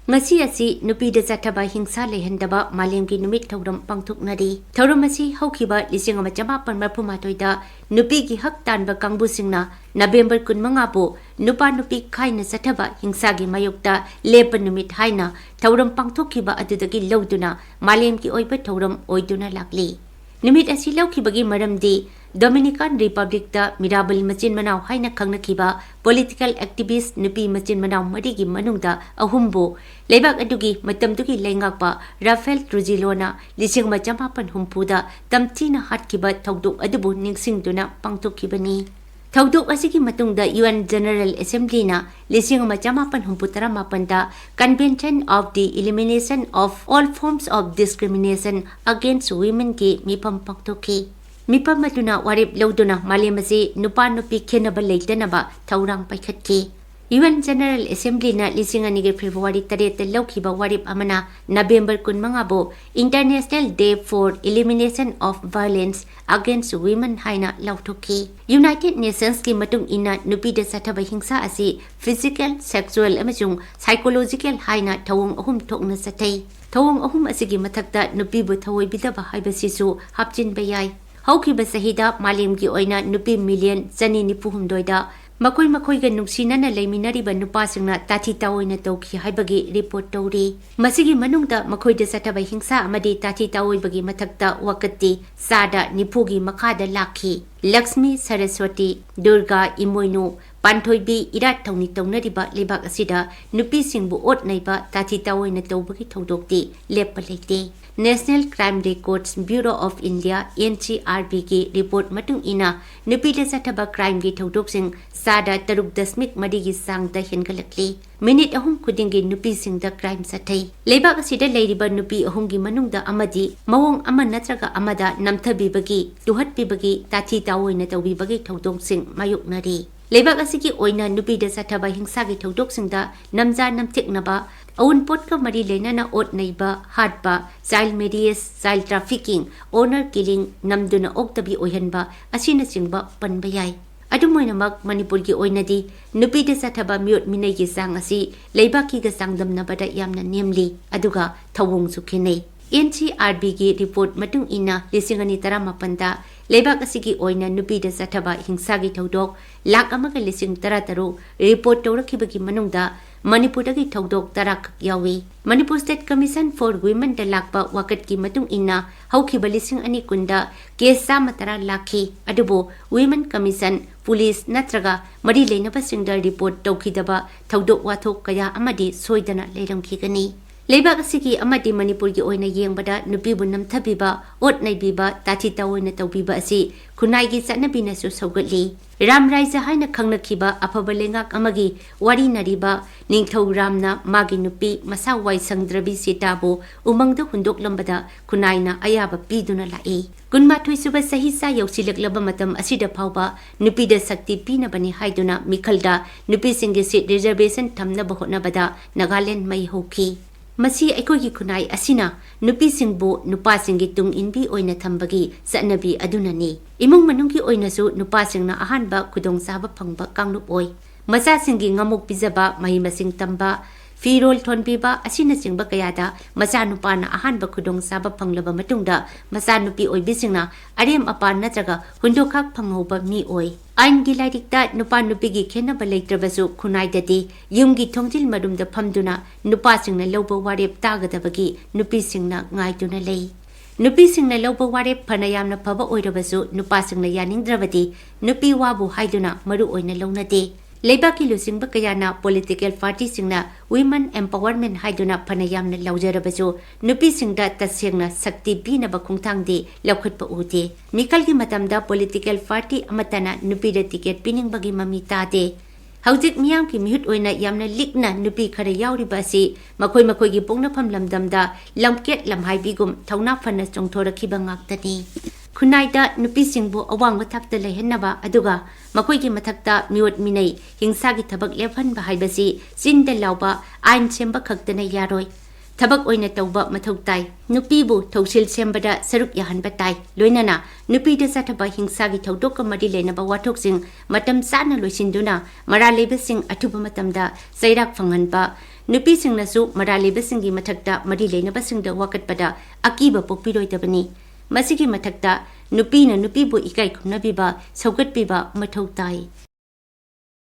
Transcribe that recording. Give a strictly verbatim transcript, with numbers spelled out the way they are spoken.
ꯉꯁꯤ ꯑꯁꯤ ꯅꯨꯄꯤꯗ ꯆꯠꯊꯕ ꯍꯤꯡꯁꯥ ꯂꯩꯍꯟꯗꯕ ꯃꯥꯂꯦꯝꯒꯤ ꯅꯨꯃꯤꯠ ꯊꯧꯔꯝ ꯄꯥꯡꯊꯣꯛꯅꯔꯤ꯫ ꯊꯧꯔꯝ ꯑꯁꯤ ꯍꯧꯈꯤꯕ ꯂꯤꯁꯤꯡ ꯑꯃ ꯆꯃꯥꯄꯟ ꯃꯔꯤꯐꯨ ꯃꯥꯊꯣꯏꯗ ꯅꯨꯄꯤꯒꯤ ꯍꯛ ꯇꯥꯟꯕ ꯀꯥꯡꯕꯨꯁꯤꯡꯅ ꯅꯕꯦꯝꯕꯔ ꯀꯨꯟꯃꯉꯥꯕꯨ ꯅꯨꯄꯥ ꯅꯨꯄꯤ ꯈꯥꯏꯅ ꯆꯠꯊꯕ ꯍꯤꯡꯁꯥꯒꯤ ꯃꯥꯌꯣꯛꯇ ꯂꯦꯞꯄ ꯅꯨꯃꯤꯠ ꯍꯥꯏꯅ ꯊꯧꯔꯝ ꯄꯥꯡꯊꯣꯛꯈꯤꯕ ꯑꯗꯨꯗꯒꯤ ꯂꯧꯗꯨꯅ ꯃꯥꯂꯦꯝꯒꯤ ꯑꯣꯏꯕ ꯊꯧꯔꯝ ꯑꯣꯏꯗꯨꯅ ꯂꯥꯛꯂꯤ꯫ ꯅꯨꯃꯤꯠ ꯑꯁꯤ ꯂꯧꯈꯤꯕꯒꯤ ꯃꯔꯝꯗꯤ, ꯗꯣꯃꯤꯅꯤꯀꯥꯟ ꯔꯤꯄꯕ꯭ꯂꯤꯛꯇ ꯃꯤꯔꯥꯕꯜ ꯃꯆꯤꯟ ꯃꯅꯥꯎ ꯍꯥꯏꯅ ꯈꯪꯅꯈꯤꯕ ꯄꯣꯂꯤꯇꯤꯀꯦꯜ ꯑꯦꯛꯇꯤꯚꯤꯁ꯭ꯠ ꯅꯨꯄꯤ ꯃꯆꯤꯟ ꯃꯅꯥꯎ ꯃꯔꯤꯒꯤ ꯃꯅꯨꯡꯗ ꯑꯍꯨꯝꯕꯨ ꯂꯩꯕꯥꯛ ꯑꯗꯨꯒꯤ ꯃꯇꯝꯗꯨꯒꯤ ꯂꯩꯉꯥꯛꯄ ꯔꯥꯐꯦꯜ ꯇ꯭ꯔꯨꯖꯤꯂꯣꯅ ꯂꯤꯁꯤꯡ ꯑꯃ ꯆꯃꯥꯄꯟ ꯍꯨꯝꯐꯨꯗ ꯇꯝꯊꯤꯅ ꯍꯥꯠꯈꯤꯕ ꯊꯧꯗꯣꯛ ꯑꯗꯨꯕꯨ ꯅꯤꯡꯁꯤꯡꯗꯨꯅ ꯄꯥꯡꯊꯣꯛꯈꯤꯕꯅꯤ꯫ ꯊꯧꯗꯣꯛ ꯑꯁꯤꯒꯤ ꯃꯇꯨꯡꯗ ꯌꯨ ꯑꯦꯟ ꯖꯦꯅꯔꯦꯜ ꯑꯦꯁꯦꯝꯕ꯭ꯂꯤꯅ ꯂꯤꯁꯤꯡ ꯑꯃ ꯆꯃꯥꯄꯟ ꯍꯨꯝꯐꯨ ꯇꯔꯥꯃꯥꯄꯟꯗ Convention of the Elimination of All Forms of Discrimination Against Womenꯒꯤ ꯃꯤꯐꯝ ꯄꯥꯡꯊꯣꯛꯈꯤ꯫ ꯃꯤꯐꯝ ꯑꯗꯨꯅ ꯋꯥꯔꯦꯞ ꯂꯧꯗꯨꯅ ꯃꯥꯂꯦꯝ ꯑꯁꯤ ꯅꯨꯄꯥ ꯅꯨꯄꯤ ꯈꯦꯟꯅꯕ ꯂꯩꯇꯅꯕ ꯊꯧꯔꯥꯡ ꯄꯥꯏꯈꯠꯈꯤ꯫ ꯌꯨ ꯑꯦꯟ ꯖꯦꯅꯔꯦꯜ ꯑꯦꯁꯦꯝꯕ꯭ꯂꯤꯅ ꯂꯤꯁꯤꯡ ꯑꯅꯤꯒꯤ ꯐꯦꯕ꯭ꯔꯨꯋꯥꯔꯤ ꯇꯔꯦꯠꯇ ꯂꯧꯈꯤꯕ ꯋꯥꯔꯦꯞ ꯑꯃꯅ November ꯀꯨꯟꯃꯉꯥꯕꯨ International Day for Elimination of Violence Against Women ꯍꯥꯏꯅ ꯂꯥꯎꯊꯣꯛꯈꯤ꯫ ꯌꯨꯅꯥꯏꯇꯦꯗ ꯅꯦꯁꯟꯁꯀꯤ ꯃꯇꯨꯡ ꯏꯟꯅ ꯅꯨꯄꯤꯗ ꯆꯠꯊꯕ ꯍꯤꯡꯁꯥ ꯑꯁꯤ ꯐꯤꯖꯤꯀꯦꯜ, ꯁꯦꯛꯁꯨꯑꯦꯜ ꯑꯃꯁꯨꯡ ꯁꯥꯏꯀꯣꯂꯣꯖꯤꯀꯦꯜ ꯍꯥꯏꯅ ꯊꯧꯑꯣꯡ ꯑꯍꯨꯝ ꯊꯣꯛꯅ ꯆꯠꯊꯩ꯫ ꯊꯧꯑꯣꯡ ꯑꯍꯨꯝ ꯑꯁꯤꯒꯤ ꯃꯊꯛꯇ ꯅꯨꯄꯤꯕꯨ ꯊꯑꯣꯏꯕꯤꯗꯕ ꯍꯥꯏꯕꯁꯤꯁꯨ ꯍꯥꯞꯆꯤꯟꯕ ꯌꯥꯏ꯫ ꯍꯧꯈꯤꯕ ꯆꯍꯤꯗ ꯃꯥꯂꯦꯝꯒꯤ ꯑꯣꯏꯅ ꯅꯨꯄꯤ ꯃꯤꯂꯤꯌꯟ ꯆꯅꯤ ꯅꯤꯐꯨ ꯍꯨꯝꯗꯣꯏꯗ ꯃꯈꯣꯏ ꯃꯈꯣꯏꯒ ꯅꯨꯡꯁꯤꯅꯅ ꯂꯩꯃꯤꯟꯅꯔꯤꯕ ꯅꯨꯄꯥꯁꯤꯡꯅ ꯇꯥꯊꯤ ꯇꯥꯑꯣꯏꯅ ꯇꯧꯈꯤ ꯍꯥꯏꯕꯒꯤ ꯔꯤꯄꯣꯔꯠ ꯇꯧꯔꯤ꯫ ꯃꯁꯤꯒꯤ ꯃꯅꯨꯡꯗ ꯃꯈꯣꯏꯗ ꯆꯠꯊꯕ ꯍꯤꯡꯁꯥ ꯑꯃꯗꯤ ꯇꯥꯊꯤ ꯇꯥꯑꯣꯏꯕꯒꯤ ꯃꯊꯛꯇ ꯋꯥꯀꯠꯇꯤ ꯆꯥꯗ ꯅꯤꯐꯨꯒꯤ ꯃꯈꯥꯗ ꯂꯥꯛꯈꯤ꯫ ꯂꯛꯁꯃꯤ ꯁꯔꯁꯋꯇꯤ, ꯗꯨꯔꯒꯥ ꯏꯃꯣꯏꯅꯨ, ꯄꯥꯟꯊꯣꯏꯕꯤ ꯏꯔꯥꯠ ꯊꯧꯅꯤ ꯇꯧꯅꯔꯤꯕ ꯂꯩꯕꯥꯛ ꯑꯁꯤꯗ ꯅꯨꯄꯤꯁꯤꯡꯕꯨ ꯑꯣꯠ ꯅꯩꯕ, ꯇꯥꯊꯤ ꯇꯥꯑꯣꯏꯅ ꯇꯧꯕꯒꯤ ꯊꯧꯗꯣꯛꯇꯤ ꯂꯦꯞꯄ ꯂꯩꯇꯦ꯫ National Crime Records Bureau of India, N C R B ꯒꯤ ꯔꯤꯄꯣꯔꯠ ꯃꯇꯨꯡ ꯏꯟꯅ, ꯅꯨꯄꯤꯗ ꯆꯠꯊꯕ ꯀ꯭ꯔꯥꯏꯝꯒꯤ ꯊꯧꯗꯣꯛꯁꯤꯡ ꯆꯥꯗ ꯇꯔꯨꯛ ꯗꯁꯃꯤꯛ ꯃꯔꯤꯒꯤ ꯆꯥꯡꯗ ꯍꯦꯟꯒꯠꯂꯛꯂꯤ꯫ ꯃꯤꯅꯤꯠ ꯑꯍꯨꯝ ꯈꯨꯗꯤꯡꯒꯤ ꯅꯨꯄꯤꯁꯤꯡꯗ ꯀ꯭ꯔꯥꯏꯝ ꯆꯠꯊꯩ꯫ ꯂꯩꯕꯥꯛ ꯑꯁꯤꯗ ꯂꯩꯔꯤꯕ ꯅꯨꯄꯤ ꯑꯍꯨꯝꯒꯤ ꯃꯅꯨꯡꯗ ꯑꯃꯗꯤ ꯃꯑꯣꯡ ꯑꯃ ꯅꯠꯇ꯭ꯔꯒ ꯑꯃꯗ ꯅꯝꯊꯕꯤꯕꯒꯤ, ꯇꯨꯍꯠꯄꯤꯕꯒꯤ, ꯇꯥꯊꯤ ꯇꯥꯑꯣꯏꯅ ꯇꯧꯕꯤꯕꯒꯤ ꯊꯧꯗꯣꯛꯁꯤꯡ ꯃꯥꯌꯣꯛꯅꯔꯤ꯫ ꯂꯩꯕꯥꯛ ꯑꯁꯤꯒꯤ ꯑꯣꯏꯅ ꯅꯨꯄꯤꯗ ꯆꯠꯊꯕ ꯍꯤꯡꯁꯥꯒꯤ ꯊꯧꯗꯣꯛꯁꯤꯡꯗ ꯅꯝꯖꯥ ꯅꯝꯊꯦꯛꯅꯕ, ꯑꯑꯣꯟꯄꯣꯠꯀ ꯃꯔꯤ ꯂꯩꯅꯅ ꯑꯣꯠ ꯅꯩꯕ, ꯍꯥꯠꯄ, child marriage, child trafficking, honor killing, ꯅꯝꯗꯨꯅ ꯑꯣꯛꯇꯕꯤ ꯑꯣꯏꯍꯟꯕ ꯑꯁꯤꯅꯆꯤꯡꯕ ꯄꯟꯕ ꯌꯥꯏ꯫ ꯑꯗꯨꯝ ꯑꯣꯏꯅꯃꯛ, ꯃꯅꯤꯄꯨꯔꯒꯤ ꯑꯣꯏꯅꯗꯤ ꯅꯨꯄꯤꯗ ꯆꯠꯊꯕ ꯃꯤꯑꯣꯠ ꯃꯤꯅꯩꯒꯤ ꯆꯥꯡ ꯑꯁꯤ ꯂꯩꯕꯥꯛꯀꯤꯒ ꯆꯥꯡꯗꯝꯅꯕꯗ ꯌꯥꯝꯅ ꯅꯦꯝꯂꯤ, ꯑꯗꯨꯒ ꯊꯧꯑꯣꯡꯁꯨ ꯈꯦꯠꯅꯩ꯫ ꯑꯦꯟ ꯁꯤ ꯑꯥꯔ ꯕꯤꯒꯤ ꯔꯤꯄꯣꯔꯠ ꯃꯇꯨꯡ ꯏꯟꯅ, ꯂꯤꯁꯤꯡ ꯑꯅꯤ ꯇꯔꯥꯃꯥꯄꯟꯗ ꯂꯩꯕꯥꯛ ꯑꯁꯤꯒꯤ ꯑꯣꯏꯅ ꯅꯨꯄꯤꯗ ꯆꯠꯊꯕ ꯍꯤꯡꯁꯥꯒꯤ ꯊꯧꯗꯣꯛ ꯂꯥꯈ ꯑꯃꯒ ꯂꯤꯁꯤꯡ ꯇꯔꯥꯇꯔꯨꯛ ꯔꯤꯄꯣꯔꯠ ꯇꯧꯔꯛꯈꯤꯕꯒꯤ ꯃꯅꯨꯡꯗ ꯃꯅꯤꯄꯨꯔꯗꯒꯤ ꯊꯧꯗꯣꯛ ꯇꯔꯥ ꯈꯛ ꯌꯥꯎꯏ꯫ Manipur State Commission for Womenꯗ ꯂꯥꯛꯄ ꯋꯥꯀꯠꯀꯤ ꯃꯇꯨꯡ ꯏꯟꯅ, ꯍꯧꯈꯤꯕ ꯂꯤꯁꯤꯡ ꯑꯅꯤ ꯀꯨꯟꯗ ꯀꯦꯁ ꯆꯥꯝꯃ ꯇꯔꯥ ꯂꯥꯛꯈꯤ, ꯑꯗꯨꯕꯨ Women Commission, ꯄꯨꯂꯤꯁ ꯅꯠꯇ꯭ꯔꯒ ꯃꯔꯤ ꯂꯩꯅꯕꯁꯤꯡꯗ ꯔꯤꯄꯣꯔꯠ ꯇꯧꯈꯤꯗꯕ ꯊꯧꯗꯣꯛ ꯋꯥꯊꯣꯛ ꯀꯌꯥ ꯑꯃꯗꯤ ꯁꯣꯏꯗꯅ ꯂꯩꯔꯝꯈꯤꯒꯅꯤ꯫ ꯂꯩꯕꯥꯛ ꯑꯁꯤꯒꯤ ꯑꯃꯗꯤ ꯃꯅꯤꯄꯨꯔꯒꯤ ꯑꯣꯏꯅ ꯌꯦꯡꯕꯗ, ꯅꯨꯄꯤꯕꯨ ꯅꯝꯊꯕꯤꯕ, ꯑꯣꯠ ꯅꯩꯕꯤꯕ, ꯇꯥꯊꯤ ꯇꯥꯑꯣꯏꯅ ꯇꯧꯕꯤꯕ ꯑꯁꯤ ꯈꯨꯟꯅꯥꯏꯒꯤ ꯆꯠꯅꯕꯤꯅꯁꯨ ꯁꯧꯒꯠꯂꯤ꯫ ꯔꯥꯝ ꯔꯥꯏꯖ꯭ꯌ ꯍꯥꯏꯅ ꯈꯪꯅꯈꯤꯕ ꯑꯐꯕ ꯂꯩꯉꯥꯛ ꯑꯃꯒꯤ ꯋꯥꯔꯤ ꯅꯔꯤꯕ ꯅꯤꯡꯊꯧ ꯔꯥꯝꯅ ꯃꯥꯒꯤ ꯅꯨꯄꯤ ꯃꯁꯥ ꯋꯥꯏ ꯁꯪꯗ꯭ꯔꯕꯤ ꯁꯤꯇꯥꯕꯨ ꯎꯃꯪꯗ ꯍꯨꯟꯗꯣꯛꯂꯝꯕꯗ ꯈꯨꯟꯅꯥꯏꯅ ꯑꯌꯥꯕ ꯄꯤꯗꯨꯅ ꯂꯥꯛꯏ꯫ ꯀꯨꯟꯃꯥꯊꯣꯏ ꯁꯨꯕ ꯆꯍꯤꯆꯥ ꯌꯧꯁꯤꯜꯂꯛꯂꯕ ꯃꯇꯝ ꯑꯁꯤꯗ ꯐꯥꯎꯕ ꯅꯨꯄꯤꯗ ꯁꯛꯇꯤ ꯄꯤꯅꯕꯅꯤ ꯍꯥꯏꯗꯨꯅ ꯃꯤꯈꯜꯗ ꯅꯨꯄꯤꯁꯤꯡꯒꯤ ꯁꯤꯠ ꯔꯤꯖꯔꯕꯦꯁꯟ ꯊꯝꯅꯕ ꯍꯣꯠꯅꯕꯗ ꯅꯥꯒꯥꯂꯦꯟ ꯃꯩ ꯍꯧꯈꯤ꯫ ꯃꯁꯤ ꯑꯩꯈꯣꯏꯒꯤ ꯈꯨꯟꯅꯥꯏ ꯑꯁꯤꯅ ꯅꯨꯄꯤꯁꯤꯡꯕꯨ ꯅꯨꯄꯥꯁꯤꯡꯒꯤ ꯇꯨꯡ ꯏꯟꯕꯤ ꯑꯣꯏꯅ ꯊꯝꯕꯒꯤ ꯆꯠꯅꯕꯤ ꯑꯗꯨꯅꯅꯤ꯫ ꯏꯃꯨꯡ ꯃꯅꯨꯡꯒꯤ ꯑꯣꯏꯅꯁꯨ ꯅꯨꯄꯥꯁꯤꯡꯅ ꯑꯍꯥꯟꯕ ꯈꯨꯗꯣꯡꯆꯥꯕ ꯐꯪꯕ ꯀꯥꯡꯂꯨꯞ ꯑꯣꯏ꯫ ꯃꯆꯥꯁꯤꯡꯒꯤ ꯉꯥꯃꯣꯛ ꯄꯤꯖꯕ, ꯃꯍꯩ ꯃꯁꯤꯡ ꯇꯝꯕ, ꯐꯤꯔꯣꯜ ꯊꯣꯟꯕꯤꯕ ꯑꯁꯤꯅꯆꯤꯡꯕ ꯀꯌꯥꯗ ꯃꯆꯥꯅꯨꯄꯥꯅ ꯑꯍꯥꯟꯕ ꯈꯨꯗꯣꯡꯆꯥꯕ ꯐꯪꯂꯕ ꯃꯇꯨꯡꯗ, ꯃꯆꯥꯅꯨꯄꯤ ꯑꯣꯏꯕꯤꯁꯤꯡꯅ ꯑꯔꯦꯝ ꯑꯄꯥ ꯅꯠꯇ꯭ꯔꯒ ꯍꯨꯟꯗꯣꯛꯈꯥꯛ ꯐꯪꯍꯧꯕ ꯃꯤ ꯑꯣꯏ꯫ ꯑꯥꯏꯟꯒꯤ ꯂꯥꯏꯔꯤꯛꯇ ꯅꯨꯄꯥ ꯅꯨꯄꯤꯒꯤ ꯈꯦꯟꯅꯕ ꯂꯩꯇ꯭ꯔꯕꯁꯨ, ꯈꯨꯟꯅꯥꯏꯗꯗꯤ ꯌꯨꯝꯒꯤ ꯊꯣꯡꯖꯤꯜ ꯃꯔꯨꯝꯗ ꯐꯝꯗꯨꯅ ꯅꯨꯄꯥꯁꯤꯡꯅ ꯂꯧꯕ ꯋꯥꯔꯦꯞ ꯇꯥꯒꯗꯕꯒꯤ ꯅꯨꯄꯤꯁꯤꯡꯅ ꯉꯥꯏꯗꯨꯅ ꯂꯩ꯫ ꯅꯨꯄꯤꯁꯤꯡꯅ ꯂꯧꯕ ꯋꯥꯔꯦꯞ ꯐꯅ ꯌꯥꯝꯅ ꯐꯕ ꯑꯣꯏꯔꯕꯁꯨ, ꯅꯨꯄꯥꯁꯤꯡꯅ ꯌꯥꯅꯤꯡꯗ꯭ꯔꯕꯗꯤ ꯅꯨꯄꯤ ꯋꯥꯕꯨ ꯍꯥꯏꯗꯨꯅ ꯃꯔꯨ ꯑꯣꯏꯅ ꯂꯧꯅꯗꯦ꯫ ꯂꯩꯕꯥꯛꯀꯤ ꯂꯨꯆꯤꯡꯕ ꯀꯌꯥꯅ ꯄꯣꯂꯤꯇꯤꯀꯦꯜ ꯄꯥꯔꯇꯤꯁꯤꯡꯅ ꯋꯤꯃꯟ ꯑꯦꯝꯄꯥꯋꯔꯃꯦꯟ ꯍꯥꯏꯗꯨꯅ ꯐꯅ ꯌꯥꯝꯅ ꯂꯥꯎꯖꯔꯕꯁꯨ, ꯅꯨꯄꯤꯁꯤꯡꯗ ꯇꯁꯦꯡꯅ ꯁꯛꯇꯤ ꯄꯤꯅꯕ ꯈꯣꯡꯊꯥꯡꯗꯤ ꯂꯧꯈꯠꯄ ꯎꯗꯦ꯫ ꯃꯤꯈꯜꯒꯤ ꯃꯇꯝꯗ ꯄꯣꯂꯤꯇꯤꯀꯦꯜ ꯄꯥꯔꯇꯤ ꯑꯃꯠꯇꯅ ꯅꯨꯄꯤꯗ ꯇꯤꯀꯦꯠ ꯄꯤꯅꯤꯡꯕꯒꯤ ꯃꯃꯤ ꯇꯥꯗꯦ꯫ ꯍꯧꯖꯤꯛ ꯃꯤꯌꯥꯝꯒꯤ ꯃꯤꯍꯨꯠ ꯑꯣꯏꯅ ꯌꯥꯝꯅ ꯂꯤꯛꯅ ꯅꯨꯄꯤ ꯈꯔ ꯌꯥꯎꯔꯤꯕ ꯑꯁꯤ ꯃꯈꯣꯏ ꯃꯈꯣꯏꯒꯤ ꯄꯣꯛꯅꯐꯝ ꯂꯝꯗꯝꯗ ꯂꯝꯀꯦꯠ ꯂꯝꯍꯥꯏꯕꯤꯒꯨꯝ ꯊꯧꯅꯥ ꯐꯅ ꯆꯣꯡꯊꯣꯔꯛꯈꯤꯕ ꯉꯥꯛꯇꯅꯤ꯫ ꯈꯨꯟꯅꯥꯏꯗ ꯅꯨꯄꯤꯁꯤꯡꯕꯨ ꯑꯋꯥꯡꯕ ꯊꯥꯛꯇ ꯂꯩꯍꯟꯅꯕ, ꯑꯗꯨꯒ ꯃꯈꯣꯏꯒꯤ ꯃꯊꯛꯇ ꯃꯤꯑꯣꯠ ꯃꯤꯅꯩ, ꯍꯤꯡꯁꯥꯒꯤ ꯊꯕꯛ ꯂꯦꯞꯍꯟꯕ ꯍꯥꯏꯕꯁꯤ ꯆꯤꯟꯗ ꯂꯥꯎꯕ ꯑꯥꯏꯟ ꯁꯦꯝꯕ ꯈꯛꯇꯅ ꯌꯥꯔꯣꯏ꯫ ꯊꯕꯛ ꯑꯣꯏꯅ ꯇꯧꯕ ꯃꯊꯧ ꯇꯥꯏ꯫ ꯅꯨꯄꯤꯕꯨ ꯊꯧꯁꯤꯜ ꯁꯦꯝꯕꯗ ꯁꯔꯨꯛ ꯌꯥꯍꯟꯕ ꯇꯥꯏ꯫ ꯂꯣꯏꯅꯅ ꯅꯨꯄꯤꯗ ꯆꯠꯊꯕ ꯍꯤꯡꯁꯥꯒꯤ ꯊꯧꯗꯣꯛꯀ ꯃꯔꯤ ꯂꯩꯅꯕ ꯋꯥꯊꯣꯛꯁꯤꯡ ꯃꯇꯝ ꯆꯥꯅ ꯂꯣꯏꯁꯤꯟꯗꯨꯅ ꯃꯔꯥꯜ ꯂꯩꯕꯁꯤꯡ ꯑꯊꯨꯕ ꯃꯇꯝꯗ ꯆꯩꯔꯥꯛ ꯐꯪꯍꯟꯕ, ꯅꯨꯄꯤꯁꯤꯡꯅꯁꯨ ꯃꯔꯥꯜ ꯂꯩꯕꯁꯤꯡꯒꯤ ꯃꯊꯛꯇ ꯃꯔꯤ ꯂꯩꯅꯕꯁꯤꯡꯗ ꯋꯥꯀꯠꯄꯗ ꯑꯀꯤꯕ ꯄꯣꯛꯄꯤꯔꯣꯏꯗꯕꯅꯤ꯫ ꯃꯁꯤꯒꯤ ꯃꯊꯛꯇ ꯅꯨꯄꯤꯅ ꯅꯨꯄꯤꯕꯨ ꯏꯀꯥꯏ ꯈꯨꯝꯅꯕꯤꯕ, ꯁꯧꯒꯠꯄꯤꯕ ꯃꯊꯧ ꯇꯥꯏ꯫